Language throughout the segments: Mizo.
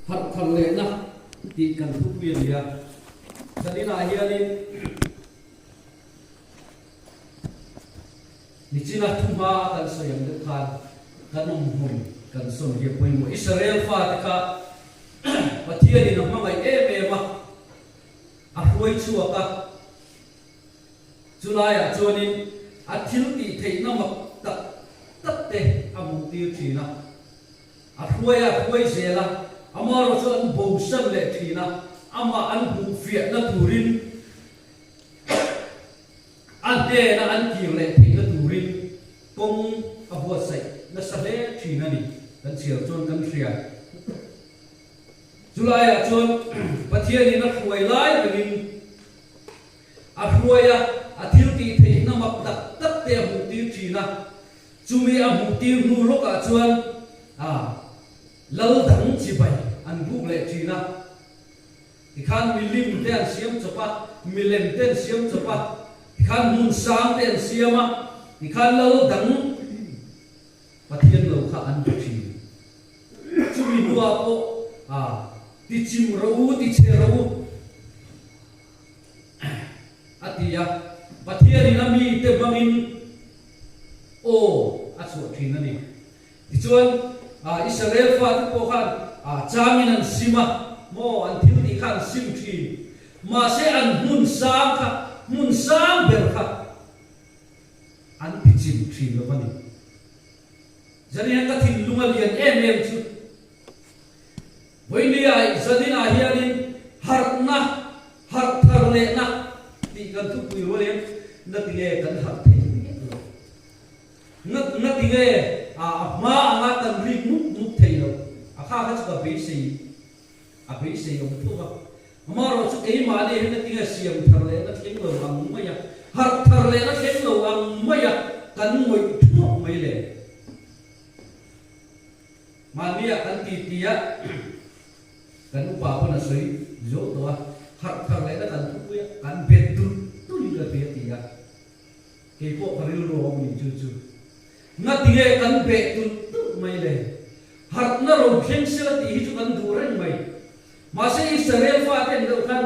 Harh thar lehna tih kan thupui a ni a. Zaninah hianin nichina thuhma a kan sawi ang deuh khan kan awm hmun kan sawn hi a pawimawh. Israel fate kha Pathianin a hmangaih em em a, a hruai chhuak a. Chulaiah chuanin a thil tih theihna mak tak tak te a hmuh tir thin a. A hruai a hruai zel a, amaherawh chu an bosan leh thin a, amah an hmuh fiahna turin a hnena an kir leh theihna turin kawng a buatsaih nasa hle thin a ni, kan chhiar chuan kan hria. Chulaiah chuan Pathianin a hruai lai rengin a hruai a, a thil tih theihna mak tak tak te a hmuh tir thin a, Chumi a hmuh tir hnu lawkah chuan a lal dang chibai an buk leh thin a. Tikhan milim te an siam chawp a, milem te an siam chawp a, tikhan hmun sang te an siam a, tikhan lal dang Pathian lo kha an be thin. Chumi hnuah pawh a tichim rawh u, tichhe rawh u. A ti a, Pathianin a mite hmangin aw a chhuah thin a ni. Tichuan, Israel fate pawh khan changin an sim a, maw an thil tih kha an sim thin. Mahse an hmun sang kha, hmun sang ber kha an tichim thin lo a ni. Zaniah ka thinlung a lian em em chu. Vawinia zaninah hianin harhna, harh thar lehna tih kan thupui rual hian na tinge kan harh thei miah lo. Na na tinge a hma anga kan rik mup mup thei lo. A kha kha chu ka beisei a beisei awm tho va. Amaherawh chu keimahni hian na tinge siam thar lehna thleng lo ang mai a, harh thar lehna thleng lo ang mai a kan ngawih thuak mai le. Mahnia kan ti ti a, kan upa pawn a sawi zo tawh a, harh thar lehna kan thupui a, kan bet dul dulin ka hria ti a, kei pawh ka rilru a awm ni chu chu. Ngatinge kan beh dul dul mai le? Harhna ro thleng sela tih hi chu kan duh reng mai. Mahse Israel faten deuh khan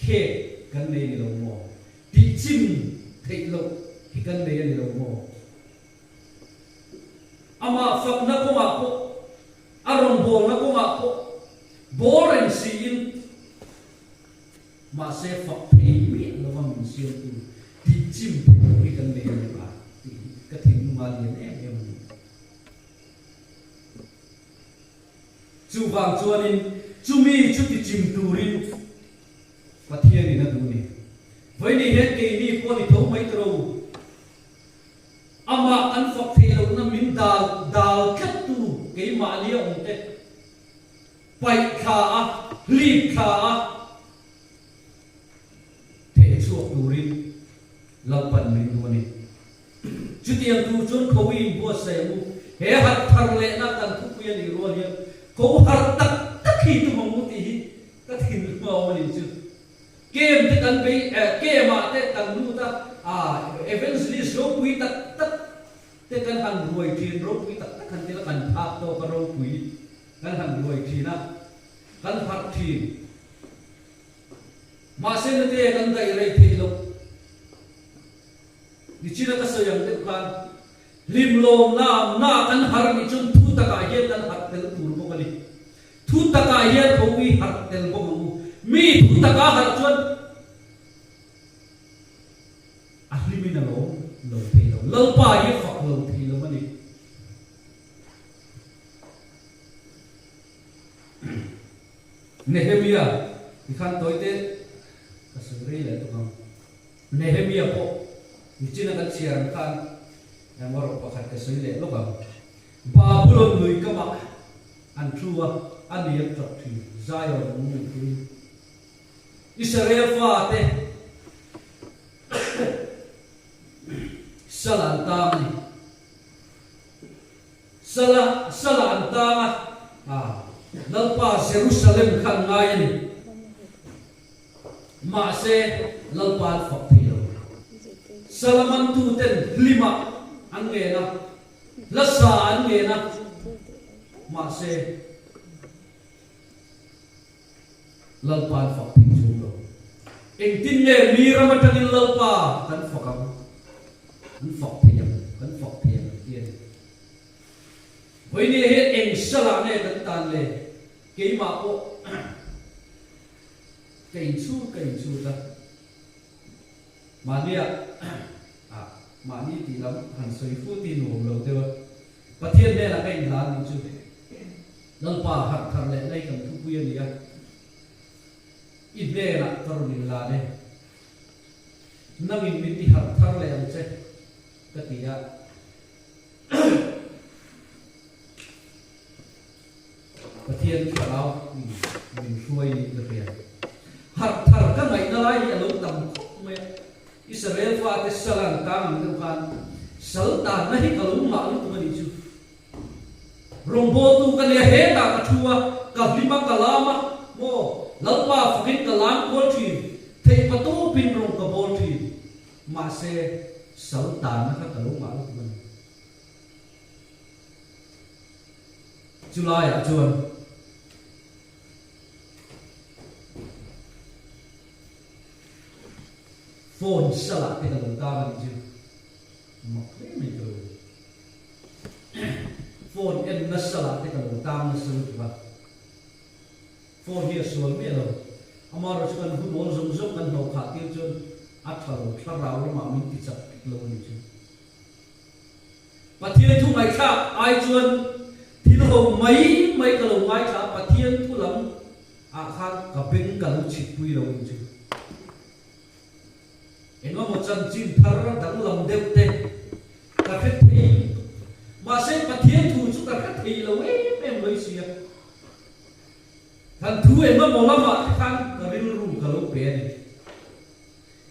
khek kan nei ni lo maw? Tihchim theih loh hi kan nei a ni lo maw? Amah fakna kawngah pawh, a rawngbawlna kawngah pawh bawl reng siin, mahse fak thei miah lova min siamtu tih chim theih loh hi kan nei a ni a tih hi ka thinlunga lian em em a ni. Chuvang chuanin chumi chu ti chim turin Pathianin a duh a ni. Vawiin hian keini pawh ni tho mai tawh u. Amah kan fak theih lohna min dal dal tlattu keimahni a awm te, paih thla a, hlip thla a, theh chhuak turin Lalpan min duh a ni. Chutiang tur chuan khawi inbuatsaih ang u. He harh thar lehna kan thupui a nih rual hian ko harh tak tak hi tum ang u tih hi ka thinlung a awm a nih chu. Kem te kan bei eh kem ah te kan lut a, ah evangelist ropui tak tak te kan han ruai thin, ropui tak tak han tila kan phak tawk a ropui kan han ruai thin a, kan harh thin. Mahse na te kan daih rei theih loh. Nichina ka sawi ang deuh khan hlim lawmna na kan harh nih chuan thu takah hian kan harh tel tur bawk a ni. Thu takah hian tho i harh tel bawk ang u. Mi thu taka harh chuan a hlimin a lawm lo thei lo. Lalpa hi a fak lo thei lo a ni. Nehemia tikhan tawite ka sawi rei leh tuk ang. Nehemia pawh nichina kan chhiar ang khan engawrawh pakhat ka sawi leh lawk ang. Babulon lui kamah an thu a, a ni an tap thin, Zion an ngaihtuin. Israel fate sal an tang a ni. Sala sala an tang a, Lalpa Jerusalem kha an ngai a ni. Mahse, Lalpa an fak thei lo. Salamantuten hlimah an ngen a, Hla sa an ngen a, mahse. Lalpa an fak thei chuang lo. Engtin nge mi ram atangin Lalpa kan fak ang? An fak thei ang, kan fak thei ang an ti a ni. Vawinia hian eng salah nge kan tan le? Keimah pawh ka inchhut ka inchhut a. Mahnia ah mahni tih lam han sawi fut hi nuam lo deuh a. Pathian hnenah ka inhlan nih chu Lalpa harh thar leh nai kan thupui a ni a. I hnenah ka rawn inlan e. Nangin min ti harh thar leh ang che ka ti a. Pathian thlarau in min hruai niin ka hria. Harh thar ka ngaihna lai hi a lo tam khawp mai a. Israel fate sal an tang ang deuh khan sal tanna hi ka lo ngah lutuk a nih chu. Rawngbawltu ka nia hetah ka thu a, ka hlim a, ka lam a, maw Lalpa fakin ka lam kual thin, theihpa tawpin rawng ka bawl thin. Mahse sal tanna kha ka lo ngah lutuk a ni. Chulaiah chuan phone salah te ka lo tang a nih chu, mak hle mai ka lo phone enna salah te ka lo tang nasa lutuk a, phone hi a sual miah lo, amaherawhchu kan hun awl zawng zawng kan hlawh khah tir chuan a tha lo, thlarau lamah min ti chak lo a nih chu. Pathian thu ngaihthlak ai chuan thil ho mai mai ka lo ngaithla a, Pathian thu lam ah khan ka beng ka lo chhitpui lo ang chu. Engemaw chanchin thar danglam deuh te ka hre thei lutuk. Mahse Pathian thu chu ka hre thei lo em em mai sia. Kan thu engemaw lamah te khan ka rilru ka lo pe a ni.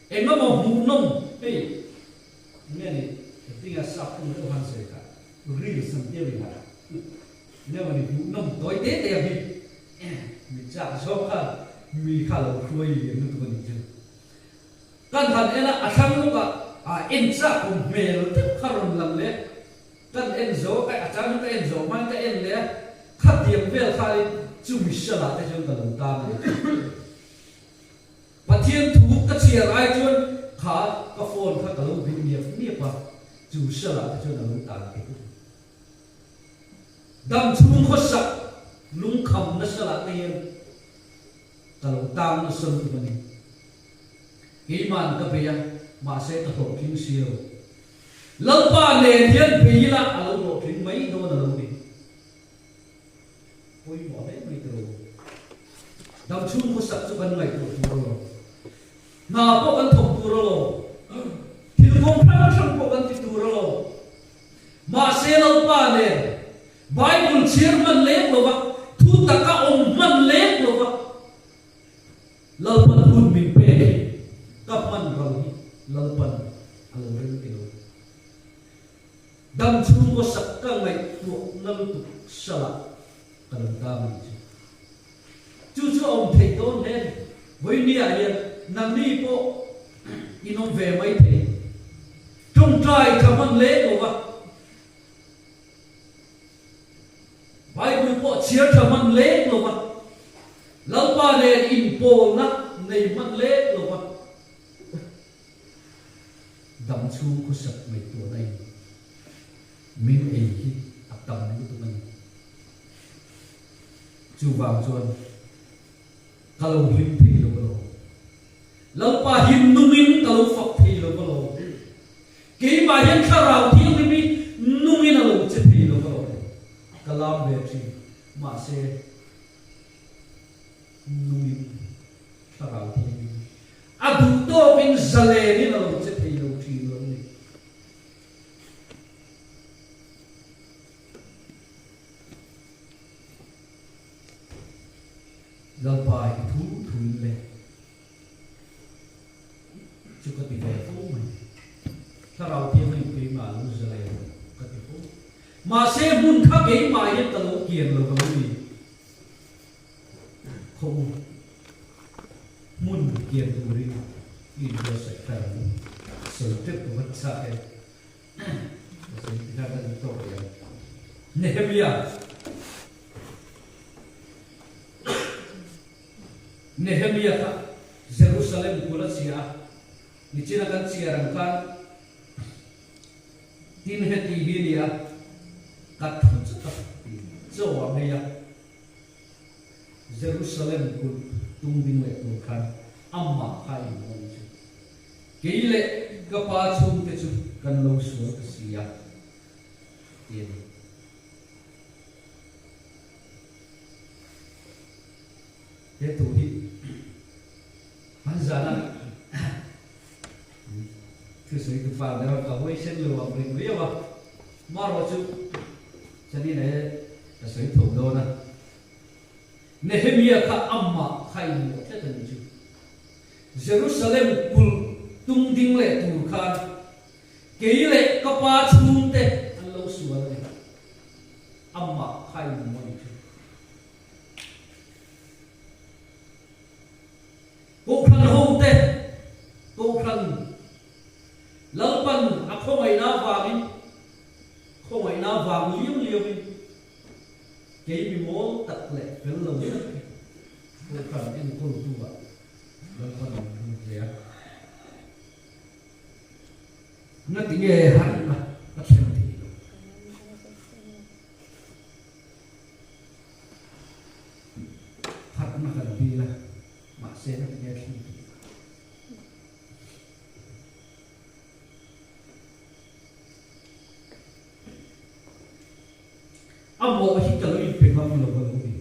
Engemaw hmuhnawm hei Nge ni hetianga sap tum deuh han sawi kha reels an tia ringawt nge maw ni hmuhnawm tawi te te ang hi mi chak zawk khan mi kha lo hruai lian lutuk a nih chu. Kan han en a, a thlang lawkah a en chak awm hmel deuh kha rawn lang leh kan en zo a, a chang chu ka en zawh hmain ka en leh a, khatiang vel khanin chu Michelle-a te chuan ka lo tan a ni. Pathian thu ka chhiar ai chuan kha ka phone kha ka lo bih miap miap a, chu salah te chuan a lo tan thei lutuk. Dam chhung khawsak lungkham nasa lah te hian ka lo tang nasa lutuk a ni. Keiman ka bei a, mahse ka hlawhtling si lo. Lalpa nen hian bei ila a lo hlawhtling mai dawn a lo ni. Pawimawh hle mai tawh. Damchhung khawsak chu kan ngaihtuah tur alawm. Hna pawh kan thawk tur alawm. Thil kawng hrang hrang pawh kan ti tur alawm. Mahse Lalpa nen Bible chhiar hman lek lova, thu taka awm hman lek lova Lalpan hun min pek hi ka hman ral hi Lalpan a lo rem ti lo. Dam chhungkaw sak ka ngaihtuahna lutuk salah ka lo tang a nih chu. Chu chu a awm theih dawn hle a ni. Vawinia hian nangni pawh in awm ve mai thei. Tawngtai tha hman lek lo va, Bible pawh chhiar tha hman lek lo va, Lalpa nen inpawlna nei hman lek lo va, Dam chhung khawsak ngaihtuahna in min ei hi a tam lutuk a ni. Chuvang chuan ka lo hlim thei lo alawm. Lalpa him nungin ka lo fak thei lo alawm. Keimah hian thlarau thianghlim hi nungin a lo che thei lo alawm. Ka lam ve thin. Mahse nungin thlarau thianghlim A duh tawkin zalenin a lo che thei lo thin lo ni. Lalpa i thu thu in le chu ka ti ve fo mai. Thlarau Thianghlim keimah lo zalen ka ti fo. Mahse hmun kha keimah hian ka lo kian lo ka lo ni. Khaw u, hmun kian turin i inbuatsaih thar ang u. Sawi teuh ka va chak e. Ka sawi ti khan ka duh tawk leh ang. Nehemia. Nehemia kha Jerusalem kul a chhia a, nichina kan chhiar ang khan tin heti hi nia ka thu chu tak chaw a ngei a, Jerusalem kul tung ding leh tur khan amah kha a inhawng chu kei leh ka pa chhungte chu kan lo sual ta si a, ti a ni. He thu hi an zan a, thusawi tu pa ber ka huaisen lo ang reng viau a, marawh chu Chanina he ka sawi tho dawn a, Nehemia kha amah kha inmawh tlat a nih chu. Jerusalem kulh tung ding leh tur khan kei leh ka pa chhungte an lo sual a ni. Amah kha inmawh a nih chu. Kohhran hote, Kohhran Lalpan a khawngaihna avangin, khawngaihna avang liau liauin kei mi mawl tak leh fel lo tak hi Kohhran enkawltu ah Lalpan min hmu ve a. Ngatinge harhna ka thlen theih loh? Phatna kan dil a, mahse na tinge thleng thei lo. A mawh hi ka lo inpe ngam lo a lo ni.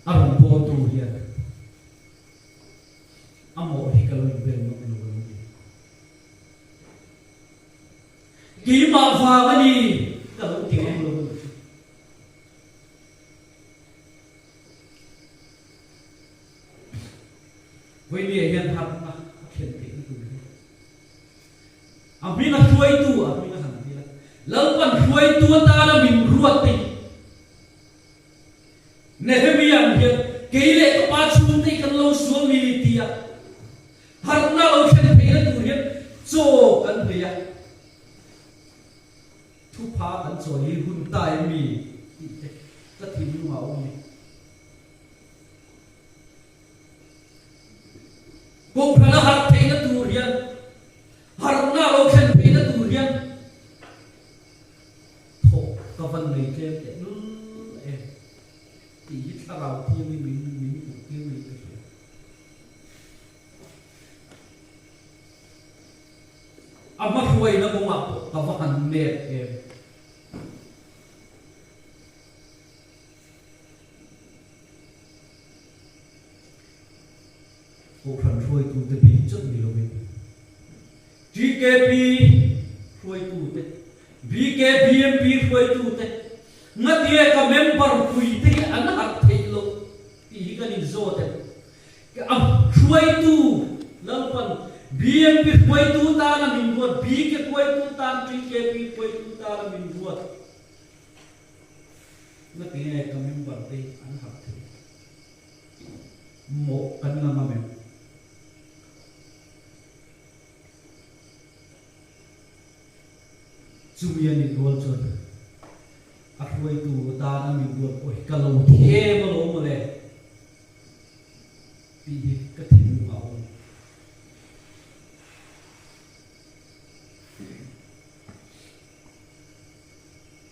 A rawn bawltu hian a mawh hi ka lo inbel ngam lo a lo ni. Keimah vang a ni ka lo ti ngam lo a ni chu. Vawinia hian harhna a thlen theihna tur hi A hminga hruaitu a hminga han ti la, Lalpan hruaitu atana min ruat te hi Nehemia ang hian kei leh ka pa chhungte hi kan lo sual mi ti a, harhna lo thlen theihna tur hian chaw kan nghei a, thupha kan chawi hi hun ta em mi tih te ka thinlungah a awm a ni. Kohhran a harh theihna tur hian, harhna a lo thlen theihna tur hian thawh ka van nei tlem teh lul em tih hi thlarau thiangin min min hmuh tir niin ka hria. A hmahruaina kawngah pawh ka va han nep em. Kohhran hruaitute bik chauh ni lovin TKP hruaitute, BKBMP hruaitute, ngatinge ka member puite hi an harh theih loh tih hi kan inzawt em? A hruaitu Lalpan BMP hruaitu tana min ruat, BK hruaitu tan, TKP hruaitu tana min ruat. Ngatinge ka member te hi an harh thei mawh kan la ngam em? Chumi a nih rual chuan a hruaitu atana min ruat pawh hi ka lo thi em alawm mawle tih hi ka thinlung a awm.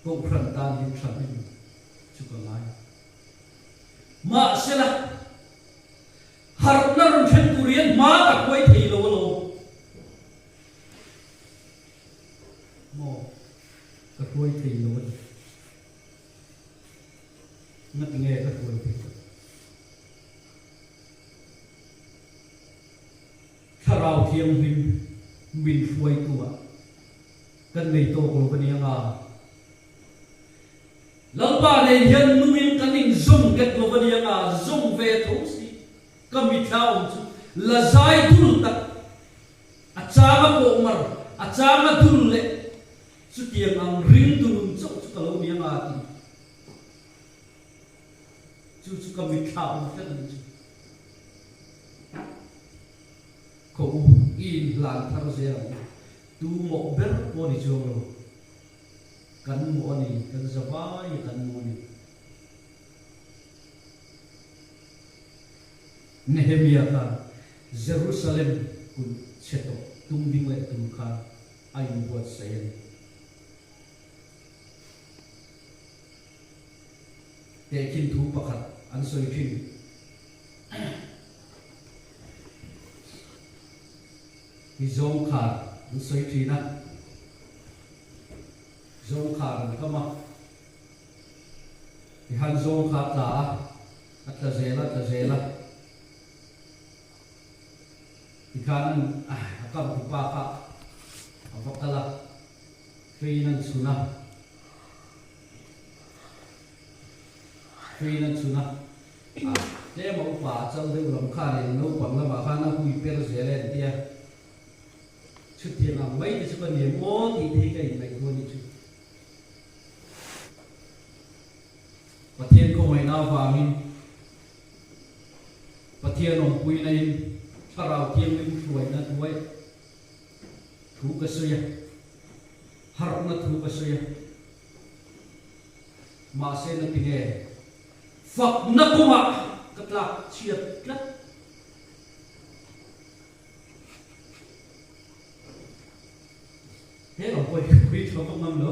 Kohhran tan hian tha hnem chu ka ngai. Mahsela, harhna rawn thlen tur hian hma ka hruai thei lo alawm. Maw, ka hruai thei lo a ni. Ngatinge ka hruai theih loh? Thlarau Thianghlim min hruaitu-ah kan nei tawk lo a ni ang a. Lalpa nei hian nungin kan inzawm nghet lo a ni ang a, zawm ve tho si ka mithla awm chu la zai dul tak, a changa pawh mar, a changa dul leh chutiang ang ringtu nun chauh chu ka lo ni ang a tih. ka mitthla awm tlat a ni chu. Khaw u, i inhlan thar zel ang u. Tu mawh ber pawh ni chuang lo. Kan mawh a ni, kan za vai a kan mawh a ni. Nehemia khan Jerusalem kulh chhe tawh tum ding leh tur khan a inbuatsaih a ni. Tehkhin thu pakhat an sawi thin. Hi zawngkhar an sawi thin a, zawngkhar an kam a, tihan zawng kha a tla a, a tla zel a, tla zel a, tikhan an a kam tupa kha a va kal a, feiin an chhun a, feiin an chhun a. A, tlema upa a chal deuh lam khanin naupang lamah khan a hui per zel e an ti a, chutiang ang mai te chu ka niam aw tih te hi ka inngaihtuah a nih chu. Pathian khawngaihna avangin Pathian awmpuina in Thlarau Thianghlim hruaina hnuai thu ka sawi a, harhna thu ka sawi a, mahse na tinge Fakna kawngah ka tlak chhiat tlat. He lam pawh hi ka pui tha vak ngam lo.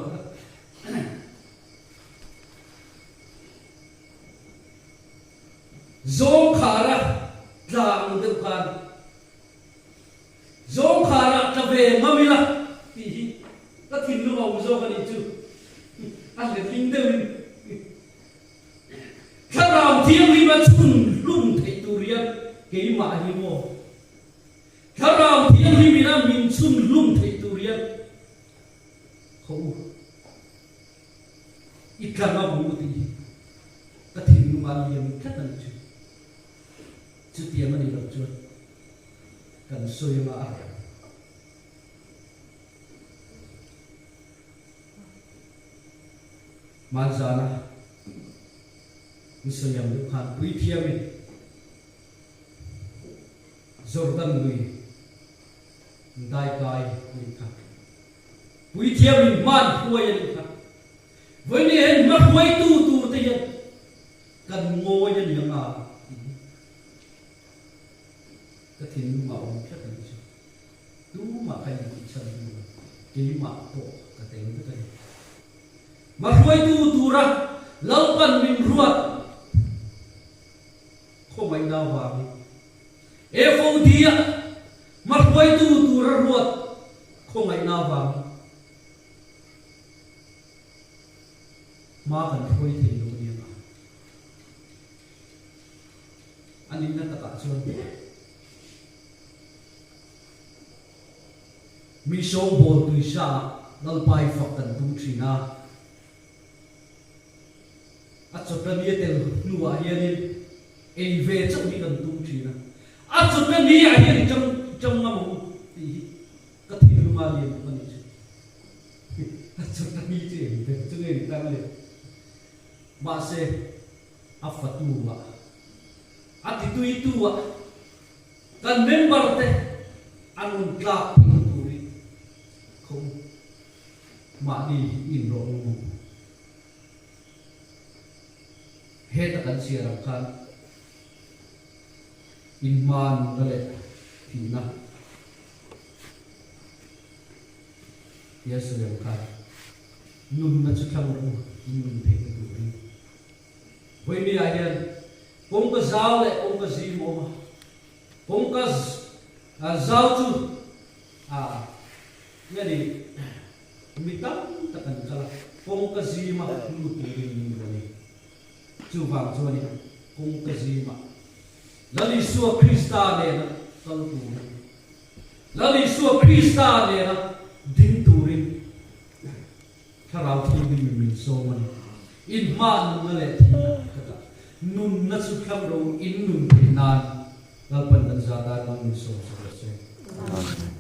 Zawngkhara tla ang deuh khan Zawngkhara tla ve ngam ila tih hi ka thinlung a awm zawk a nih chu. A hletling deuhin. Thlarau Thianghlim a chhun hlum theih tur hian keimah hi maw? Thlarau Thianghlim ina min chhun hlum theih tur hian khaw u, i tlang a bu tih hi ka thinlung a liam tlat a nih chu. Chutiang a nih loh chuan kan sawi anga a reh ang. Hmanzana i sawi ang deuh khan puithiamin Jordan lui daikai a nih kha. Puithiamin hman hruai a nih kha. Vawiin hian hma hruaitu tur te hian kan ngawi a ni anga tih hi ka thinlung ah awm tlat a nih chu. Tumah ka intihchhan hnu lo, keimah pawh ka tel vek a ni. Hmahruaitu tura Lalpan min ruat khawngaihna avangin FOD-a hmahruaitu tura ruat khawngaihna avangin hma kan hruai thei lo a ni ang a. A nihna takah chuan. Mi sawngbawl tuisa ah Lalpa i fak kan tum thin a. A chawta ni a tel hnuah hianin ei ve chauh hi kan tum thin a. A chawta ni ah hian i tang i tang ngam ang u tih hi ka thinlung a lian bawk a nih chu. A chawta ni chu eng ber chu nge ni tang le. Mahse a fatu ah a tituitu ah Kan member te an rawn tlak theihna turin khaw mahni hi inrawh ngam ang. Heta kan chhiar ang khan inhma nunna leh thihna tia sawi ang khan nunna chu thlang rawh u in nun theihna turin. Vawinia hian kawngka zau leh kawngka zim a awm a, kawngka zau chu nge ni mi tam tak an kal a, kawngka zima lut turin min duh a ni. Chuvang chuanin kawngka zima Lal Isua Krista nena kal turin, Lal Isua Krista nena ding turin, Thlarau Thianghlim in min sawm a ni. In hma nunna leh thihna ka dah. Nunna chu thlang ro in nun theih nan Lalpan kan za tan mal min sawm sak rawh se. Amen.